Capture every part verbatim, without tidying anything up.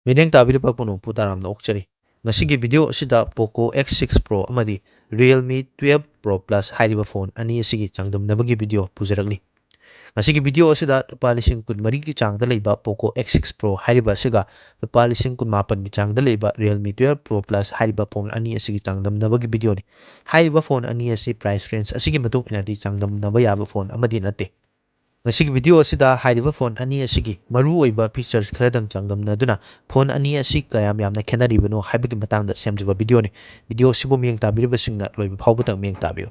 ꯃꯤꯠꯌꯦꯡ ꯇꯥꯕꯤꯔꯤꯕ ꯄꯨꯝꯅꯃꯛꯄꯨ ꯇꯔꯥꯝꯅ ꯑꯣꯛꯆꯔꯤ꯫ ꯉꯁꯤꯒꯤ ꯚꯤꯗꯤꯑꯣ ꯑꯁꯤꯗ Poco X six Pro ꯑꯃꯗꯤ Realme twelve Pro Plus ꯍꯥꯏꯔꯤꯕ ꯐꯣꯟ ꯑꯅꯤ ꯑꯁꯤꯒꯤ ꯆꯥꯡꯗꯝꯅꯕꯒꯤ ꯚꯤꯗꯤꯑꯣ ꯄꯨꯖꯔꯛꯂꯤ꯫ ꯉꯁꯤꯒꯤ ꯚꯤꯗꯤꯑꯣ ꯑꯁꯤꯗ ꯂꯨꯄꯥ ꯂꯤꯁꯤꯡ ꯀꯨꯟꯃꯔꯤꯒꯤ ꯆꯥꯡꯗ ꯂꯩꯕ Poco X six Pro ꯍꯥꯏꯔꯤꯕ ꯑꯁꯤꯒ ꯂꯨꯄꯥ ꯂꯤꯁꯤꯡ ꯀꯨꯟꯃꯥꯄꯟꯒꯤ ꯆꯥꯡꯗ ꯂꯩꯕ Realme twelve Pro Plus ꯍꯥꯏꯔꯤꯕ ꯐꯣꯟ ꯑꯅꯤ ꯑꯁꯤꯒꯤ ꯆꯥꯡꯗꯝꯅꯕꯒꯤ ꯚꯤꯗꯤꯑꯣꯅꯤ꯫ ꯍꯥꯏꯔꯤꯕ ꯐꯣꯟ ꯑꯅꯤ ꯑꯁꯤ price range ꯑꯁꯤꯒꯤ ꯃꯇꯨꯡ ꯏꯟꯅꯗꯤ ꯆꯥꯡꯗꯝꯅꯕ ꯌꯥꯕ ꯐꯣꯟ ꯑꯃꯗꯤ ꯅꯠꯇꯦ꯫ ꯉꯁꯤꯒꯤ ꯚꯤꯗꯤꯑꯣ ꯑꯁꯤꯗ ꯍꯥꯏꯔꯤꯕ ꯐꯣꯟ ꯑꯅꯤ ꯑꯁꯤꯒꯤ ꯃꯔꯨꯑꯣꯏꯕ features ꯈꯔꯗꯪ ꯆꯥꯡꯗꯝꯅꯗꯨꯅ ꯐꯣꯟ ꯑꯅꯤ ꯑꯁꯤ ꯀꯌꯥꯝ ꯌꯥꯝꯅ ꯈꯦꯠꯅꯔꯤꯕꯅꯣ ꯍꯥꯏꯕꯒꯤ ꯃꯇꯥꯡꯗ ꯁꯦꯝꯖꯕ ꯚꯤꯗꯤꯑꯣꯅꯤ꯫ ꯚꯤꯗꯤꯑꯣ ꯑꯁꯤꯕꯨ ꯃꯤꯠꯌꯦꯡ ꯇꯥꯕꯤꯔꯤꯕꯁꯤꯡꯅ ꯂꯣꯏꯕ ꯐꯥꯎꯕꯗꯪ ꯃꯤꯠꯌꯦꯡ ꯇꯥꯕꯤꯌꯨ꯫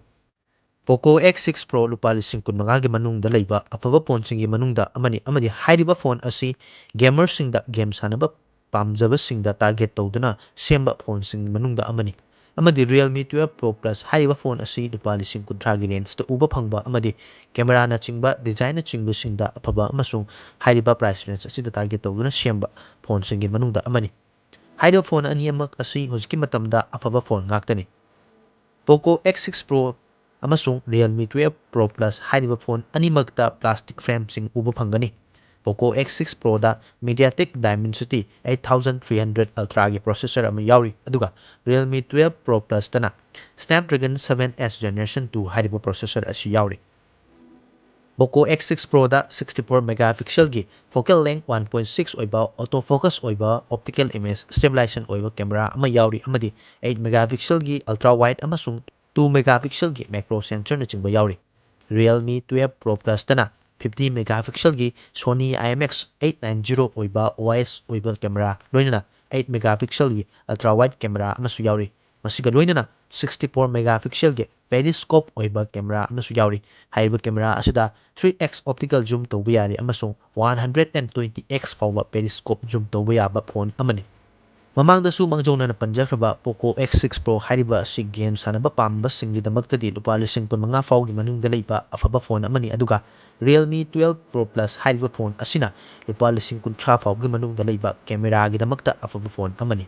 Poco X six Pro ꯂꯨꯄꯥ ꯂꯤꯁꯤꯡ ꯀꯨꯟꯃꯉꯥꯒꯤ ꯃꯅꯨꯡꯗ ꯂꯩꯕ ꯑꯐꯕ ꯐꯣꯟꯁꯤꯡꯒꯤ ꯃꯅꯨꯡꯗ ꯑꯃꯅꯤ, ꯑꯃꯗꯤ ꯍꯥꯏꯔꯤꯕ ꯐꯣꯟ ꯑꯁꯤ gamerꯁꯤꯡꯗ game ꯁꯥꯟꯅꯕ ꯄꯥꯝꯖꯕꯁꯤꯡꯗ target ꯇꯧꯗꯨꯅ ꯁꯦꯝꯕ ꯐꯣꯟꯁꯤꯡꯒꯤ ꯃꯅꯨꯡꯗ ꯑꯃꯅꯤ꯫ ꯑꯃꯗꯤ Realme twelve Pro Plus ꯍꯥꯏꯔꯤꯕ ꯐꯣꯟ ꯑꯁꯤ ꯂꯨꯄꯥ ꯂꯤꯁꯤꯡ ꯀꯨꯟꯊ꯭ꯔꯥꯒꯤ rangeꯇ ꯎꯕ ꯐꯪꯕ ꯑꯃꯗꯤ cameraꯅꯆꯤꯡꯕ, designꯅꯆꯤꯡꯕꯁꯤꯡꯗ ꯑꯐꯕ ꯑꯃꯁꯨꯡ ꯍꯥꯏꯔꯤꯕ price range ꯑꯁꯤꯗ target ꯇꯧꯗꯨꯅ ꯁꯦꯝꯕ ꯐꯣꯟꯁꯤꯡꯒꯤ ꯃꯅꯨꯡꯗ ꯑꯃꯅꯤ꯫ ꯍꯥꯏꯔꯤꯕ ꯐꯣꯟ ꯑꯅꯤꯃꯛ ꯑꯁꯤ ꯍꯧꯖꯤꯛꯀꯤ ꯃꯇꯝꯗ ꯑꯐꯕ ꯐꯣꯟ ꯉꯥꯛꯇꯅꯤ꯫ Poco X six Pro ꯑꯃꯁꯨꯡ Realme twelve Pro Plus ꯍꯥꯏꯔꯤꯕ ꯐꯣꯟ ꯑꯅꯤꯃꯛꯇ plastic frameꯁꯤꯡ ꯎꯕ ꯐꯪꯒꯅꯤ꯫ Poco X six Proꯗ MediaTek Dimensity eight thousand three hundred Ultraꯒꯤ processor ꯑꯃ ꯌꯥꯎꯔꯤ, ꯑꯗꯨꯒ Realme twelve Pro Plusꯇꯅ Snapdragon seven S Generation two ꯍꯥꯏꯔꯤꯕ processor ꯑꯁꯤ ꯌꯥꯎꯔꯤ꯫ Poco X six Proꯗ sixty four megapixelꯒꯤ focal length one point six ꯑꯣꯏꯕ, autofocus ꯑꯣꯏꯕ, optical image stabilization ꯑꯣꯏꯕ camera ꯑꯃ ꯌꯥꯎꯔꯤ, ꯑꯃꯗꯤ eight megapixelꯒꯤ ultra wide ꯑꯃꯁꯨꯡ two megapixelꯒꯤ macro sensorꯅꯆꯤꯡꯕ ꯌꯥꯎꯔꯤ꯫ Realme twelve Pro Plusꯇꯅ fifty megapixelꯒꯤ Sony IMX eight nine zero ꯑꯣꯏꯕ OIS ꯑꯣꯏꯕ camera, ꯂꯣꯏꯅꯅ eight megapixelꯒꯤ ultra wide camera ꯑꯃꯁꯨ ꯌꯥꯎꯔꯤ꯫ ꯃꯁꯤꯒ ꯂꯣꯏꯅꯅ sixty four megapixelꯒꯤ periscope ꯑꯣꯏꯕ camera ꯑꯃꯁꯨ ꯌꯥꯎꯔꯤ꯫ ꯍꯥꯏꯔꯤꯕ camera ꯑꯁꯤꯗ three X optical zoom ꯇꯧꯕ ꯌꯥꯔꯤ ꯑꯃꯁꯨꯡ one hundred and twenty X ꯐꯥꯎꯕ periscope zoom ꯇꯧꯕ ꯌꯥꯕ ꯐꯣꯟ ꯑꯃꯅꯤ꯫ ꯃꯃꯥꯡꯗꯁꯨ ꯃꯥꯡꯖꯧꯅꯅ ꯄꯟꯖꯈ꯭ꯔꯕ Poco X six Pro ꯍꯥꯏꯔꯤꯕ ꯑꯁꯤ game ꯁꯥꯟꯅꯕ ꯄꯥꯝꯕꯁꯤꯡꯒꯤꯗꯃꯛꯇꯗꯤ ꯂꯨꯄꯥ ꯂꯤꯁꯤꯡ ꯀꯨꯟꯃꯉꯥ ꯐꯥꯎꯒꯤ ꯃꯅꯨꯡꯗ ꯂꯩꯕ ꯑꯐꯕ ꯐꯣꯟ ꯑꯃꯅꯤ, ꯑꯗꯨꯒ Realme twelve Pro Plus ꯍꯥꯏꯔꯤꯕ ꯐꯣꯟ ꯑꯁꯤꯅ ꯂꯨꯄꯥ ꯂꯤꯁꯤꯡ ꯀꯨꯟꯊ꯭ꯔꯥ ꯐꯥꯎꯒꯤ ꯃꯅꯨꯡꯗ ꯂꯩꯕ cameraꯒꯤꯗꯃꯛꯇ ꯑꯐꯕ ꯐꯣꯟ ꯑꯃꯅꯤ꯫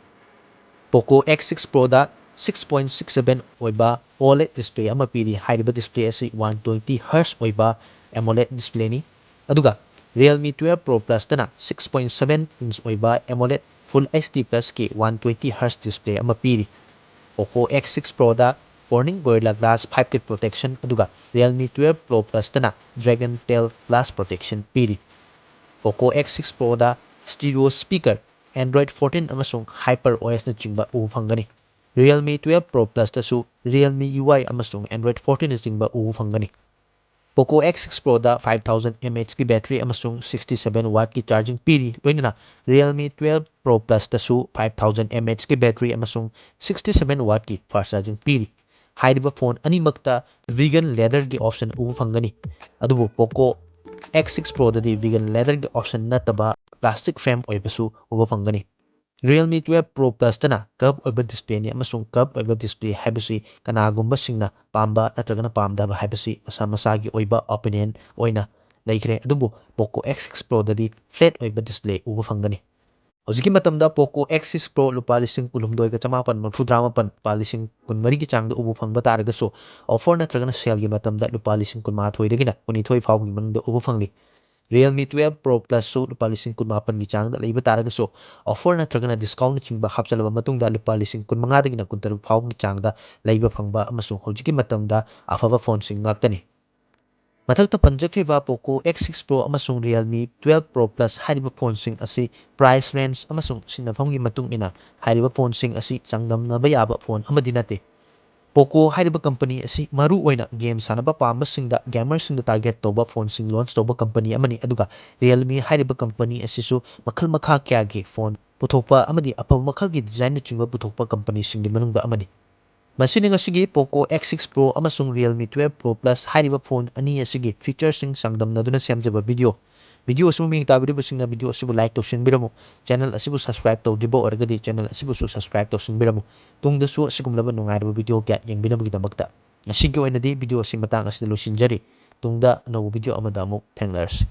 Poco X six Proꯗ six point six seven ꯑꯣꯏꯕ OLED display ꯑꯃ ꯄꯤꯔꯤ꯫ ꯍꯥꯏꯔꯤꯕ display ꯑꯁꯤ one twenty hertz ꯑꯣꯏꯕ AMOLED displayꯅꯤ꯫ ꯑꯗꯨꯒ Realme twelve Pro Plusꯇꯅ six point seven inch ꯑꯣꯏꯕ AMOLED Full H D Plusꯀꯤ one twenty Hz display ꯑꯃ ꯄꯤꯔꯤ꯫ Poco X six Proꯗ Corning Gorilla Glass five ꯀꯤ protection, ꯑꯗꯨꯒ Realme twelve Pro Plusꯇꯅ Dragon Tail Glass protection ꯄꯤꯔꯤ꯫ Poco X six Proꯗ stereo speaker, Android fourteen ꯑꯃꯁꯨꯡ HyperOSꯅꯆꯤꯡꯕ ꯎꯕ ꯐꯪꯒꯅꯤ꯫ Realme twelve Pro Plusꯇꯁꯨ Realme U I ꯑꯃꯁꯨꯡ Android fourteenꯅꯆꯤꯡꯕ ꯎꯕ ꯐꯪꯒꯅꯤ꯫ Poco X six Proꯗ five thousand mAhꯀꯤ battery ꯑꯃꯁꯨꯡ sixty seven wattꯀꯤ charging ꯄꯤꯔꯤ, ꯂꯣꯏꯅꯅ Realme twelve Pro Plusꯇꯁꯨ five thousand mAhꯀꯤ battery ꯑꯃꯁꯨꯡ sixty seven wattꯀꯤ fast charging ꯄꯤꯔꯤ꯫ ꯍꯥꯏꯔꯤꯕ phone ꯑꯅꯤꯃꯛꯇ vegan leatherꯒꯤ option ꯎꯕ ꯐꯪꯒꯅꯤ, ꯑꯗꯨꯕꯨ Poco X six Proꯗꯗꯤ vegan leatherꯒꯤ option ꯅꯠꯇꯕ plastic frame ꯑꯣꯏꯕꯁꯨ ꯎꯕ ꯐꯪꯒꯅꯤ꯫ Realme twelve Pro Plusꯇꯅ curve ꯑꯣꯏꯕ displayꯅꯤ, ꯑꯃꯁꯨꯡ curve ꯑꯣꯏꯕ display ꯍꯥꯏꯕꯁꯤ ꯀꯅꯥꯒꯨꯝꯕꯁꯤꯡꯅ ꯄꯥꯝꯕ ꯅꯠꯇ꯭ꯔꯒꯅ ꯄꯥꯝꯗꯕ ꯍꯥꯏꯕꯁꯤ ꯃꯁꯥ ꯃꯁꯥꯒꯤ ꯑꯣꯏꯕ opinion ꯑꯣꯏꯅ ꯂꯩꯈ꯭ꯔꯦ, ꯑꯗꯨꯕꯨ Poco X six Proꯗꯗꯤ flat ꯑꯣꯏꯕ display ꯎꯕ ꯐꯪꯒꯅꯤ꯫ ꯍꯧꯖꯤꯛꯀꯤ ꯃꯇꯝꯗ Poco X six Pro ꯂꯨꯄꯥ ꯂꯤꯁꯤꯡ ꯀꯨꯟꯍꯨꯝꯗꯣꯏꯒ ꯆꯃꯥꯄꯟ ꯃꯔꯤꯐꯨꯇꯔꯥꯃꯥꯄꯟ, ꯂꯨꯄꯥ ꯂꯤꯁꯤꯡ ꯀꯨꯟꯃꯔꯤꯒꯤ ꯆꯥꯡꯗ ꯎꯕ ꯐꯪꯕ ꯇꯥꯔꯒꯁꯨ, offer ꯅꯠꯇ꯭ꯔꯒꯅ saleꯒꯤ ꯃꯇꯝꯗ ꯂꯨꯄꯥ ꯂꯤꯁꯤꯡ ꯀꯨꯟꯃꯥꯊꯣꯏꯗꯒꯤꯅ ꯀꯨꯟꯅꯤꯊꯣꯏ ꯐꯥꯎꯕꯒꯤ ꯃꯅꯨꯡꯗ ꯎꯕ ꯐꯪꯂꯤ꯫ Realme twelve Pro Plusꯁꯨ ꯂꯨꯄꯥ ꯂꯤꯁꯤꯡ ꯀꯨꯟꯃꯥꯄꯟꯒꯤ ꯆꯥꯡꯗ ꯂꯩꯕ ꯇꯥꯔꯒꯁꯨ, offer ꯅꯠꯇ꯭ꯔꯒꯅ discountꯅꯆꯤꯡꯕ ꯍꯥꯞꯆꯤꯜꯂꯕ ꯃꯇꯨꯡꯗ ꯂꯨꯄꯥ ꯂꯤꯁꯤꯡ ꯀꯨꯟꯃꯉꯥꯗꯒꯤꯅ ꯀꯨꯟꯇꯔꯨꯛ ꯐꯥꯎꯕꯒꯤ ꯆꯥꯡꯗ ꯂꯩꯕ ꯐꯪꯕ ꯑꯃꯁꯨꯡ ꯍꯧꯖꯤꯛꯀꯤ ꯃꯇꯝꯗ ꯑꯐꯕ phoneꯁꯤꯡ ꯉꯥꯛꯇꯅꯤ꯫ ꯃꯊꯛꯇ ꯄꯟꯖꯈ꯭ꯔꯤꯕ Poco X six Pro ꯑꯃꯁꯨꯡ Realme twelve Pro Plus ꯍꯥꯏꯔꯤꯕ phoneꯁꯤꯡ ꯑꯁꯤ price range ꯑꯃꯁꯨꯡ ꯁꯤꯖꯤꯟꯅꯐꯝꯒꯤ ꯃꯇꯨꯡ ꯏꯟꯅ ꯍꯥꯏꯔꯤꯕ phoneꯁꯤꯡ ꯑꯁꯤ ꯆꯥꯡꯗꯝꯅꯕ ꯌꯥꯕ phone ꯑꯃꯗꯤ ꯅꯠꯇꯦ꯫ Poco ꯍꯥꯏꯔꯤꯕ company ꯑꯁꯤ ꯃꯔꯨ ꯑꯣꯏꯅ game ꯁꯥꯟꯅꯕ ꯄꯥꯝꯕꯁꯤꯡꯗ, gamerꯁꯤꯡꯗ target ꯇꯧꯕ phoneꯁꯤꯡ launch ꯇꯧꯕ company ꯑꯃꯅꯤ, ꯑꯗꯨꯒ Realme ꯍꯥꯏꯔꯤꯕ company ꯑꯁꯤꯁꯨ ꯃꯈꯜ ꯃꯈꯥ ꯀꯌꯥꯒꯤ phone ꯄꯨꯊꯣꯛꯄ ꯑꯃꯗꯤ ꯑꯐꯕ ꯃꯈꯜꯒꯤ designꯅꯆꯤꯡꯕ ꯄꯨꯊꯣꯛꯄ companyꯁꯤꯡꯒꯤ ꯃꯅꯨꯡꯗ ꯑꯃꯅꯤ꯫ ꯃꯁꯤꯅꯤ ꯉꯁꯤꯒꯤ Poco X six Pro ꯑꯃꯁꯨꯡ Realme twelve Pro Plus ꯍꯥꯏꯔꯤꯕ phone ꯑꯅꯤ ꯑꯁꯤꯒꯤ featureꯁꯤꯡ ꯆꯥꯡꯗꯝꯅꯗꯨꯅ ꯁꯦꯝꯖꯕ video꯫ Video ꯑꯁꯤꯕꯨ ꯃꯤꯡ ꯇꯥꯕꯤꯔꯤꯕꯁꯤꯡꯅ video ꯑꯁꯤꯕꯨ like ꯇꯧꯁꯤꯟꯕꯤꯔꯝꯃꯨ, channel ꯑꯁꯤꯕꯨ subscribe ꯇꯧꯗ꯭ꯔꯤꯕ ꯑꯣꯏꯔꯒꯗꯤ channel ꯑꯁꯤꯕꯨꯁꯨ subscribe ꯇꯧꯁꯤꯟꯕꯤꯔꯝꯃꯨ꯫ ꯇꯨꯡꯗꯁꯨ ꯑꯁꯤꯒꯨꯝꯂꯕ ꯅꯨꯡꯉꯥꯏꯔꯕ video ꯀꯌꯥ ꯌꯦꯡꯕꯤꯅꯕꯒꯤꯗꯃꯛꯇ꯫ ꯉꯁꯤꯒꯤ ꯑꯣꯏꯅꯗꯤ video ꯑꯁꯤ ꯃꯇꯥꯡ ꯑꯁꯤꯗ ꯂꯣꯏꯁꯤꯟꯖꯔꯤ꯫ ꯇꯨꯡꯗ ꯑꯅꯧꯕ video ꯑꯃꯗ ꯑꯃꯨꯛ ꯊꯦꯡꯅꯔꯁꯤ꯫